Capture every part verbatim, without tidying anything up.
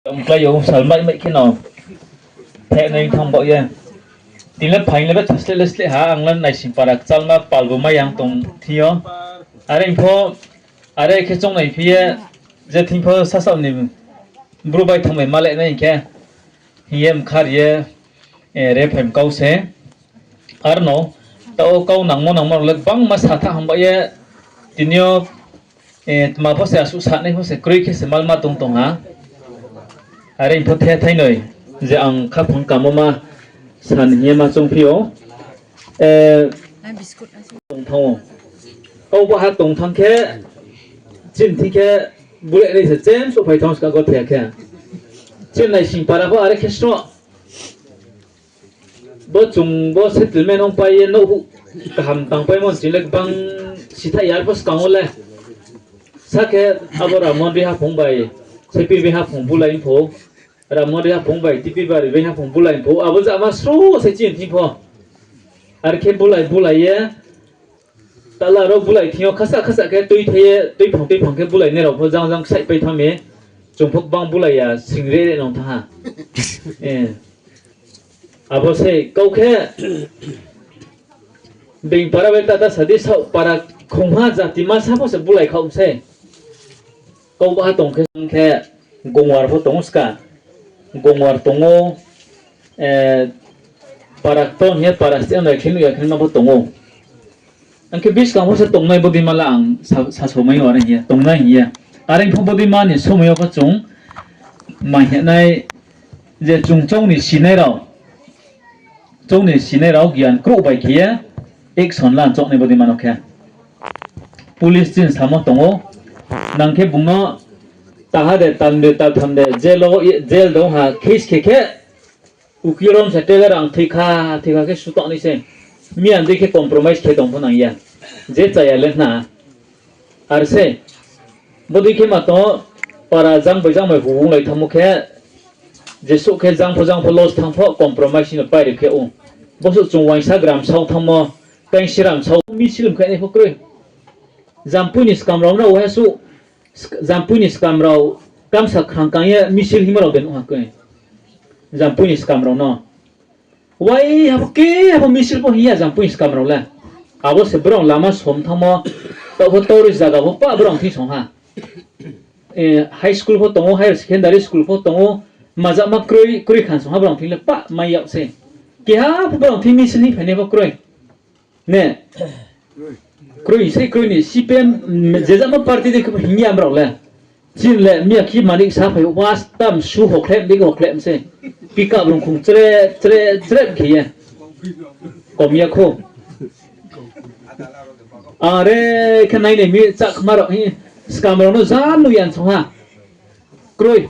Mklái yo sal mai mai kheno. Phehnai thanng baoh ye. Tini le phaing le betha sleh le sleh ha, ang le naising para kchalma pal bo mai yang tong thing yo. Are pho, are khe choungnai phi ye, je thing pho sasaoh ni bru bai thanngmai ma le nai hing khe, hing ye mkha ri ye, eh, re phaim kau se. Arno, taoh kau nangmo nangmo rao le gbangma sa tha hamba ye, tini yo, eh, tma pho se asuh sanai pho se kroi khe se malma tong tong ha. Are pho the thainoi, je ang khaphang kamo ma san hing ye ma choungphi ou. Eh, tong thanng ou. Kau baha tong thanng khe, chini thing khe, bulai nai se chem souhphai thanng ska gothe khe. Chini naising para pho are khe sroh. Bo chung bo settlement ong pai ye nouh huh kaham tangpaimo chini le gbang sithaih ya, arpho skang wo le. Sa khe abo Ramon Reang haphung bai, Sepi Reang haphung bulai pho, Ramon Reang haphung bai, Tipi Bari Reang haphung bulai pho, abo jama sroh se chini thing pho. Are khe bulai bulai ye, tala rao bulai thing yo khasa khasa khe tuithai ye, tuiphang tuiphang khe bulainai rao pho jang jang ksaihpai thanng mi, chung pho gbang bulai ya, sing re re nang thanng ha. Eh. Abo se kau khe, being para bai tata sa di, saoh para khongha jati ma sa pho se bulai khaoh sei. Kau baha tong khe, khe Gongwar pho tong ou ska, Gongwar tong ou, eh, para ktor hing ye para stia nai khe nuh ya khe ma pho tong ou. Ang khe buskang pho se tongnai bodeima la ang sa-, sasomai ou are hing ye, tongnai hing ye. Are pho bodeima ni somoi yo pho chung mai hing nai je chung choung ni sinai rao, choung ni sinai rao gian krouh bai khe ye action la choungnai bodeima no khe. Police chini samo tong ou, nang khe bung no taha de, tal de, tal tham de, jail wo, jail de ong ha, case khe khe, ukil rom se tele rang thoi kha, thoi kha khe sutoh nai se. Miyan dei khe compromise khe tong pho nang ya. Je chaya le khna. Are se, bodei khe ma tong, para jang bai jang bai hubung lai thanngmo khe, jesuh khe jang pho jang pho loss thanng pho compromise no pai ri khe ou. Bosuh chung uaingsa gram sao thanngmo, kaingsi gram sao misil mkhainai pho kroi. Jampui ni skam rao no uaha suh, sk-, Jampui ni skam rao kamsa khrang kang ye misil hingmo rao de nuh ha kroi. Jampui ni skam rao no. Wai habo khe habo misil pho hing ya Jampui ni skam rao le. Abo se brao lama som thanngmo, taoh pho tourist zaga pho pah brao thing song ha. Eh, high school pho tong ou, higher secondary school pho tong ou, mazama kroi, kroi khan song ha brao thing le pah mai yag se. Keha pho brao thing misil hing phainai pho kroi. Ne? Kroi sei kroi ni C P M, jejama party dei khe hing ya brao le. Chini le miya khe manik sa phai, was tam su hokhlem dei hokhlem se. Pick up rung khung chrep, chrep, chrep khe ye. Kom ya kho. Are khe nai nai mi chakma rao hi, skam rao no ja nuh ya song ha. Kroi.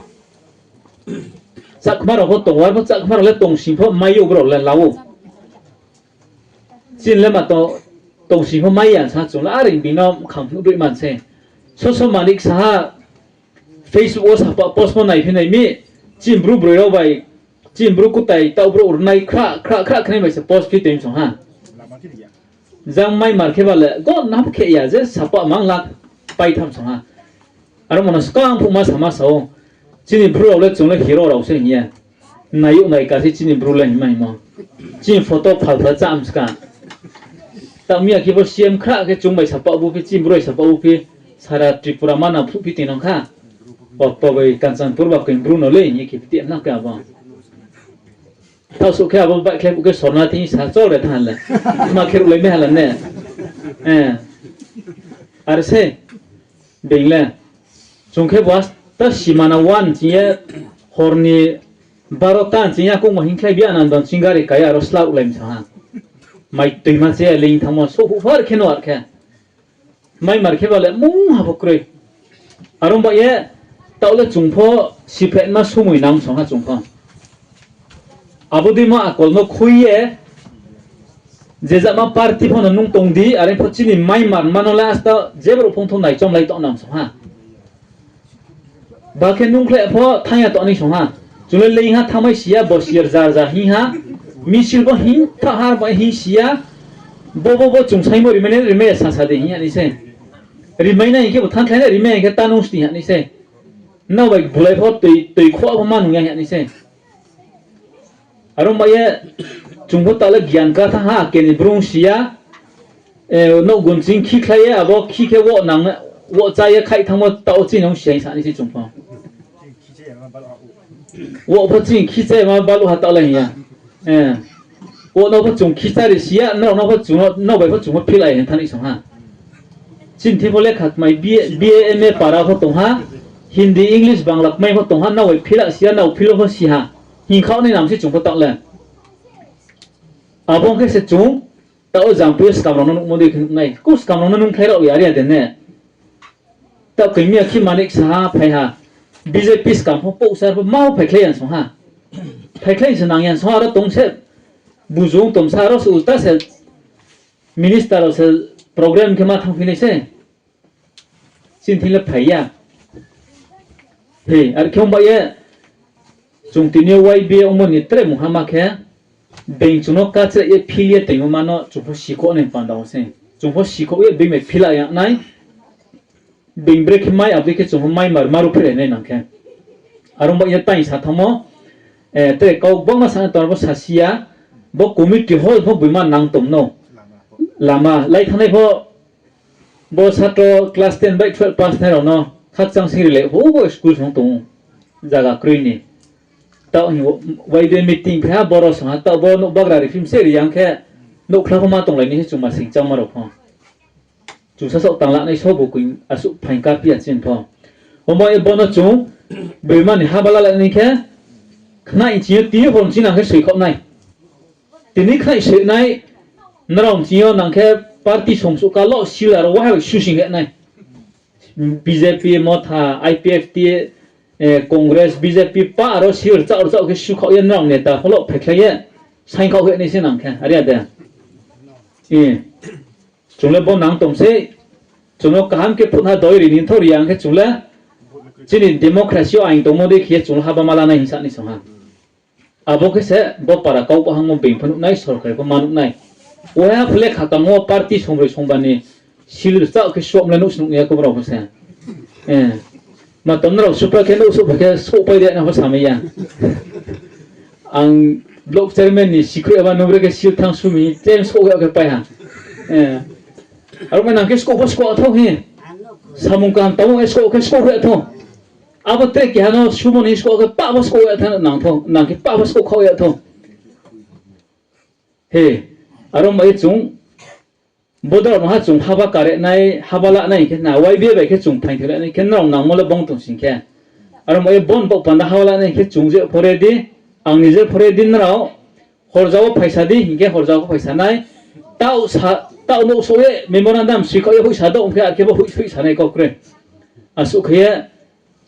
Chakma rao pho tong, war pho chakma rao le tong sing pho mai ou brao le la ou. Chini le ma tong, tong sing pho mai ya sa chung le are bini no kham phnuh doi man se. Soso manik sa ha Facebook wo sapa post pho naiphi nai mi, chini bru broi rao bai, chini bru kutai taoh brouh rnai khra, khra, khra khnai bai se post phi tong song ha. Jang mai mar khe ba le, go na pho khe ya je sapa mang la pai tham song ha. Aro mono skang phuh ma sama sa ou, chini bru rao le chung le hero rao se hing ye. Nai youh nai ka se chini bru le hingma hingmo. Chini photo phalphal cham ska. Tao miya khe bo C M khra khe chung bai sapa bu phi, chini bru bai sapa bu phi, sara Tripura mana phruh phi tong nang kha. Oto bai Kanchanpur ba khe bru no le hing ye khe phi ti nang khe abo. Tao suh khe abo baihkhlai bu khe sorna thing sa chol re thanng le. Ma khe ruhlai mai ha la ne. Eh. Are se. Being le. Chung khe bo ta simana one ching ye hor ni baro ta ching ye kongma hingkhlai bi anandon ching gari kai aro sla ruhlai mi sa ha. Mai toima che ling thanngmo souhphuh phar khe no ar khe. Mai mar khe ba le mungha pho kroi. Aro ba ye taoh le chung pho siphetma somoi nang song ha chung pho. Abo deima akol no khui ye, je jama party pho no nung tong di, are pho chini mai mar ma no le asta je brouh phung thou naichomlai tong nang song ha. Ba khe nung khlai pho thanng ya tong ni song ha. Chung le leing ha thanngmai si ya, bo si ya jar jar hing ha. Misil pho hing tha ha, ba hing si ya. Bo, bo, bo chung saimo rimai nai, rimai ya sasa de hing ya ni se. Rimai nai hing khe bo thanngkhlai nai, rimai ya hing khe ta nung sni ha ni se. Nrao bai bulai pho toi, toi khoh pho ma nung ya hing ya nai se. Aro bai ye chung pho taoh le gian ka thanng ha, keni brung si ya, nouh gun ching khikhlai ye, abo khi khe wo nang, wo chá ye khaih thanngmo taoh wo chini ong si ya hing sa nai se chung pho. Wo pho chini khi chá ma baluh ha taoh le hing ya. Wo no pho chung khi chári si ya, nrao no pho chung, nrao bai pho chung pho philai hing thanng ni song ha. Chini thing pho lekha kmai B A, B A M A para pho tong ha, Hindi, English, Bangla kmai pho tong ha, nrao bai phila si ya, nrao philo pho si ha. Hing khaoh nai nang se chung pho taoh le. Abo ong khe se chung, taoh wo jang phi skam rao no nuhmo dei khe nuh nai. Kou skam rao no nung khlai rao ya ri ya de ne. Taoh khe mi ya khe manik sa ha, phai ha. B J P skam pho pouh sar pho ma phaikhlai ya song ha. Phaikhlai se nang ya song ha, aro tong se. Bujung tong sa, aro se ulta se. Minister rao se program khe ma thanngphi nai se. Chini thing le phai ya. He, ar khe ong bai ye, chung tini yo Y B A ongmo ni tre mungha ma khe, being chung no kachrai ye phil ye toingmo ma no chung pho sikhouh nai panda wo se. Chung pho sikhouh ye being bai phila ya nai, being brekhe mai, abo dei khe chung pho mai mar maru philai nai nang khe. Aro ong bai ye tai sa thanngmo, tre kau gbangma sa tong abo sasi ya, bo community hall pho boima nang tong no. Lama, lai thanngnai pho, bo satro class ten bai twelve pass nai rao no khakchang sing ri le, ho bo school song tong ou, zaga kroi ni. Taoh hing Y B A meeting phi ha, boro song ha, taoh bo nouh bagra ri phim se ri yang khe, nouhkhla pho ma tonglai ni se chung ma sing changma rao pho. Chung sasaoh tang la nai so bo koi asuh phaing ka phi ya chini pho. Omo ye bo no chung, boima ni haba la la nai khe, khnai chini yo tini yo pho chini nang khe soi khaoh nai. Tini khnai soi nai, nrao chini yo nang khe party song suh ka lo sila rao wahai bai susing he nai. B J P, Motha, I P F T, Congress, B J P pa aro sil rchaoh rchaoh khe sukhaoh ye nrao neta pho lo phaikhlai ye, saing khaoh he nai se nang khe, are ya de. Chung le bo nang tong sei, chung no kaham khe phutha doi ri ni thou ri ya ong khe chung le chini democracy yo aing tongmo dei khe ye chung le haba ma la nai hing sa ni song ha. Abo khe se bo para kau bahangmo being pho nuh nai, sorkari pho ma nuh nai. Waiha phle kha tangmo party songroi songba ni sil rchaoh khe suhmo le nuh se nuh ya khe brao pho se. Ma tong nrao supa khe nouh suhphai khe souhpai de na pho samai ya. Ang block chairman ni sikhruh aba nubre khe sil thanng su mi, chain souh ya khe pai ha. Aro mai nang khe skouh pho skouh thou hi. Samung kaham tangmo khe skouh khe skouh ya thou. Abo tre keha no sumo ni skouh khe pah pho skouh ya thou nang thou, nang khe pah pho skouh khaoh ya thou. He, aro mai chung, bodei rao no ha chung haba kare nai, haba la nai khe na, Y B A bai khe chung phaing thoi la nai khe nrao nangmo le bong tong sing khe. Aro mai bon baoh panda haba la nai khe chung je pho ready, ang ni je pho ready nrao, horja wo phaisa di, hing khe horja wo phaisa nai, taoh sa, taoh nouh souh ye memorandum soi khaoh ye hoihsa do ong khe ar khe bo hoih, hoihsa nai kau kroi. Asuh khe ye,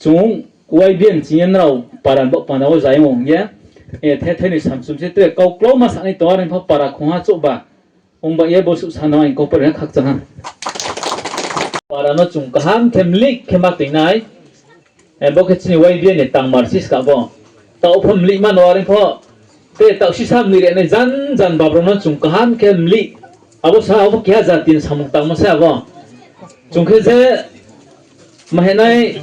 chung Y B A ni ching ye nrao para ni baoh panda wo zai ong ye, the the ni samsum se tre kau klauma sa nai tong are pho para khongha chouh ba, ong ba ye bo suh sa no ang kau pore khakchang ha. Para no chung kaham khe mlik khe ma toing nai, bo khe chini Y B A ni tangmar si ska bo. Taoh pho mlik ma no are pho, tre taoh sisa mlik re nai jan jan ba brao no chung kaham khe mlik. Abo sa abo keha jati ni samung tangmo se abo. Chung khe je mahenai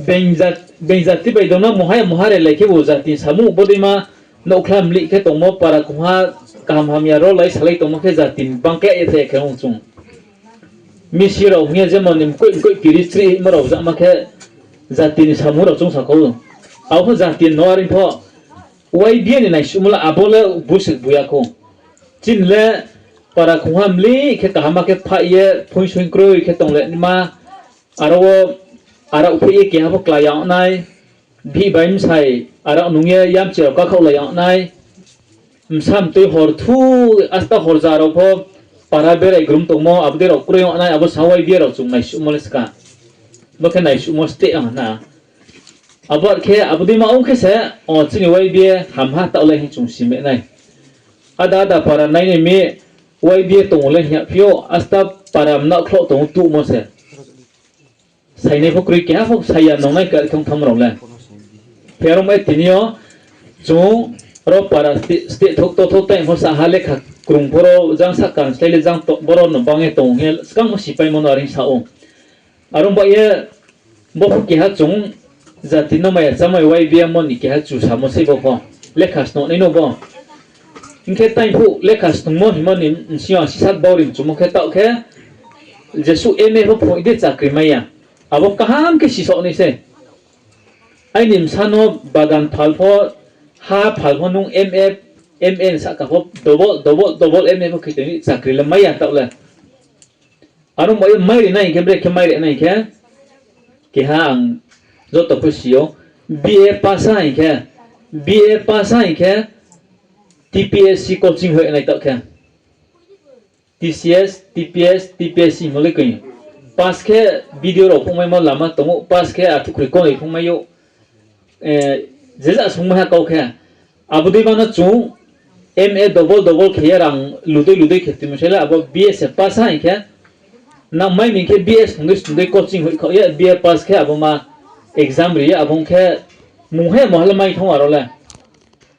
being jat-, being jati bai dong no muha ya muha re lai khe bo jati ni samung bodeima nouhkhla mlik khe tongmo para khongha kaham hamya ro lai salai tongmo khe jati ni bang khe ye the khe ong chung. Misi rao hing ye jemon ni mkoih mkoih kiri chri himo rao jama khe jati ni samung rao chung sa khou. Abo pho jati no are pho Y B A ni naisuhmo le abo le busik buya khou. Chini le para khongha mlik khe kaham khe phaih ye phoing soing kroi khe tong le nima, aro wo arao phaih ye keha pho klái ya nai, bihih bai bsai arao nung ye yamchi rao kakhaoh lai ya nai, bsa mtoi hor thu, asta horja rao pho para berai grum tongmo, abo dei rao kroi ya nai, abo sa Y B A rao chung naisuhmo le ska. Bo khe naisuhmo state ha na. Abo khe abo deima ong khe se, o chini Y B A hamha taoh le hing chung si me nai. Ada ada para nai nai mi, Y B A tong le hing ya phi ou, asta para mna khloh tong tuhmo se. Sainai pho kroi keha pho sai ya nongnai kar thong tham rao le. Pherong bai tini yo chung ro para state, state thok to thok tai pho sa ha lekha krung pho ro jang sa kan slái le jang to boro no bang ye tong ye skang mo sipaimo no are sa ou. Aro bai ye bo pho keha chung Jati no maya chámai Y B A mo ni keha chusamo sei bo pho. Lekha snungnai no bo. Hing khe taiphuh lekha snungmo hingmo ni bsing yo ang sisat bau ri mchumo khe taoh khe, jesuh M A pho phrung dei chakri mai ya. Abo kaham khe sisaoh nai sei. Aini bsa no bagan phal pho, ha phal pho nung M A, M A ni sahka pho double, double, double M A pho khe tong ni chakri le mai ya taoh le. Aro mo ye mai ri nai hing khe, brekhe mai ri nai hing khe, keha ang joto pho si ou, B A pass ha hing khe, B A pass ha hing khe, T P S C coaching hoih nai taoh khe. T C S, T P S, T P S C hingmo le koi. Pass khe B D O rao phungmaimo lama tong ou, pass khe athukhri konoi phungmai ou. Jeja sungmai ha kau khe. Abo dei ma no chung M A double double khe ye rang ludei ludei khe timo sei le abo B S se pass ha hing khe. Nang mai mi khe B S sung dei sung dei coaching hoih khaoh ye B A pass khe abo ma exam ri ye abo ong khe mungha mungha le mai thanng ou aro le.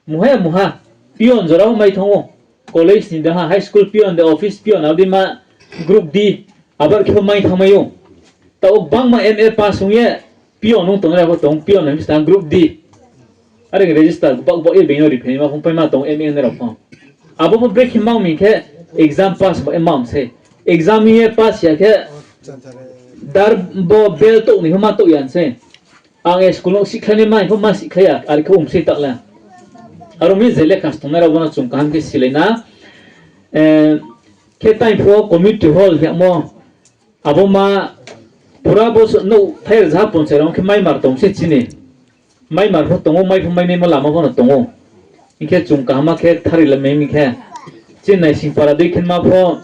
Mungha mungha peon jora pho mai thanng ou. College ni de ha, high school peon de, office peon, abo dei ma group D, abar khe pho mai thanngmai ou. Taoh gbangma M A pass ong ye peon ong tongnai rao pho tong, peon ni bsing group D. Are register gba gba ye being no riphaima phungpaima tong M A nai rao pho. Abo pho brekhe ma ong mi khe exam pass ba ye ma ong sei. Exam ye pass ya khe dar bo bel touh ni pho ma touh ya sei. Ang school no sihkhlai nai mai pho ma sihkhlai ya, are khe ong sei taoh le. Aro mi je lekha snungnai rao bo no chung kaham khe silai na. Khe taiphuh community hall hingmo, abo ma pura bo nouh thai rzaha ponchai rao khe maimar tong se chini. Maimar pho tong ou, mai pho mainaimo lama pho no tong ou. Hing khe chung kaham khe thari la mai mi khe. Chini naising para dei khe ma pho,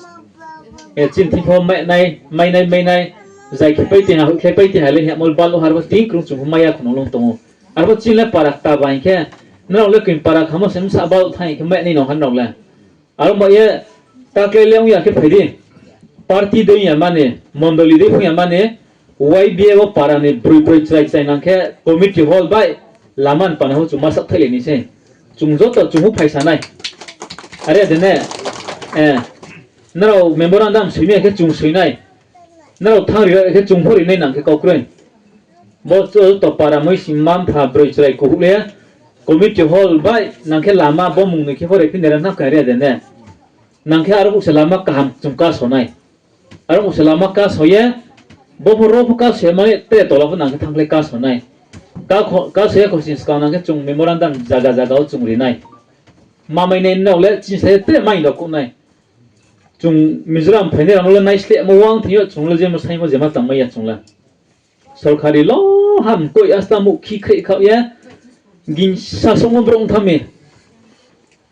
chini thing pho mainai, mainai, mainai. Zai khe pai tei ha, hoih khe pai tei ha le hingmo bal o har pho tei krung chung pho mai ya khno long tong ou. Arpho chini le para kta ba hing khe, nrao le koi para khamo se bsa bal thanng hing khe mai nai no ha nrao le. Aro ma ye, taklai le ong ya khe phai di. Party dei ya mani, mondoli dei phung ya mani, Y B A wo para ni broi broi chrai chrai nang khe community hall bai lama ni pana pho chung ma saohthaih lai nai sei. Chung joto chung pho phaisa nai. Are de ne, nrao memorandum soi mi ya khe chung soi nai. Nrao thanng ri khe chung pho ri nai nang khe kau kroi. Bo joto para moi sing ma mpha broi chrai kuhuh le community hall bai nang khe lama bo mung noi khe pho ri phi nai ra na khe are de ne. Nang khe aro buh se lama kaham chung kaso nai. Aro buh se lama kaso ye, bo pho ro pho kaso ye mani tre tola pho nang khe thanngkhlai kaso nai. Kaso ye khosing skang nang khe chung memorandum zaga zaga wo chung ri nai. Ma mai nai nrao le chini sa ye tre mai rao kuh nai. Chung Mizoram phainai rao no le naislehmo uang thing yo chung le jemo saingmo jema tangmai ya chung le. Sorkari lo ham koi asta muhkhi khreh khaoh ye, gingsa songmo brouh ong thanng mi.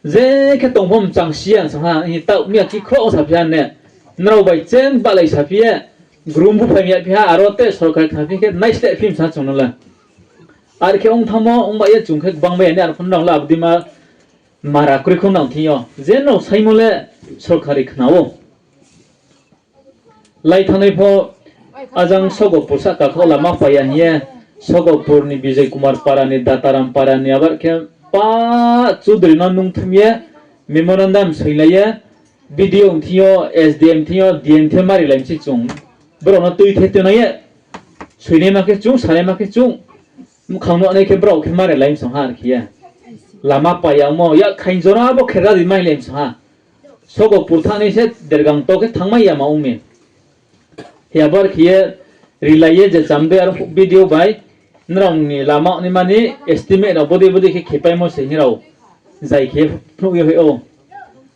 Je khe tong pho mchang si ya sa ha, hing taoh mi ya khe khroh saphi ha ne. Nrao bai cheng bahlai saphi ye, grum buphai mi ya phi ha, aro te sorkari khna phi khe naisleh phi msa chung no le. Are khe ong thanngmo, ong ba ye chung khe gbang bai ya ni, aro pho nrao le abo dei ma mara kroi khou nang thing yo. Je nrao saingmo le sorkari khna ou. Lai thanngnai pho ajang Sogopur sahka kho lama pai ya hing ye, Sogopur ni Bijoy Kumar para ni, Dataram para ni, abar khe pa Chudri no nung thum ye, memorandum soilai ye, B D O thing yo, S D M thing yo, D M thing yo marilai mi se chung. Brao no tuithe tuinai ye, soinaima khe chung, sanaima khe chung, mkhang nuhnai khe brao khe marilai mi song ha are khe ye. Lama pai ya ongmo, yak khaing jora bo kherra di mailai mi song ha. Sogopur thanngnai se Dergang to khe thanngmai ya ma ong mi. Hi abar khe ye rilai ye je cham dei aro phuh B D O bai, nrao ni lama ni mani estimate rao bodei bodei khe khepaimo se hing rao zai khe phnuh ye hoih ou.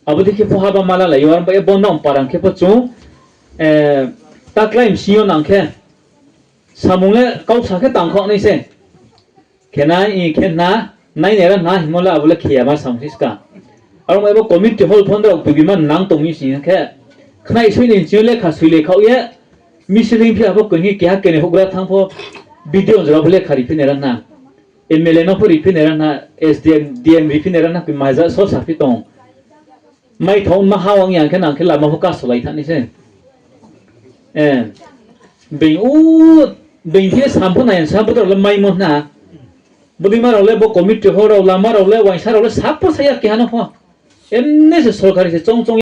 Abo dei khe pho haba ma lalai ou, aro bai ye bo nrao parang khe pho chung, taklai bsing yo nang khe samung le kau sa khe tangkhaoh nai se. Khe nai, khe na, nai nai ra na hingmo le abo le khe ya ma samung si ska. Aro bai bo community hall pho nrao tuibima nang tong mi sing khe, khnai soi ni sing yo lekha soilai khaoh ye, misil hing phi ha pho koi hing keha keni houhgra thanng pho, B D O jora pho lekha ri phi nai ra na. M L A no pho ri phi nai ra na, S D M, D M ri phi nai ra na, koi maja so saphi tong. Mai thong ma ha ong ya khe nang khe lama pho kasolai thanng nai se. Being u, being khe sam pho nai sa, bodei rao le maimo na. Bodei ma rao le bo committee hall rao, lama rao le, uaingsa rao le, sa pho sa ya keha no pho. Emne se sorkari se chong chong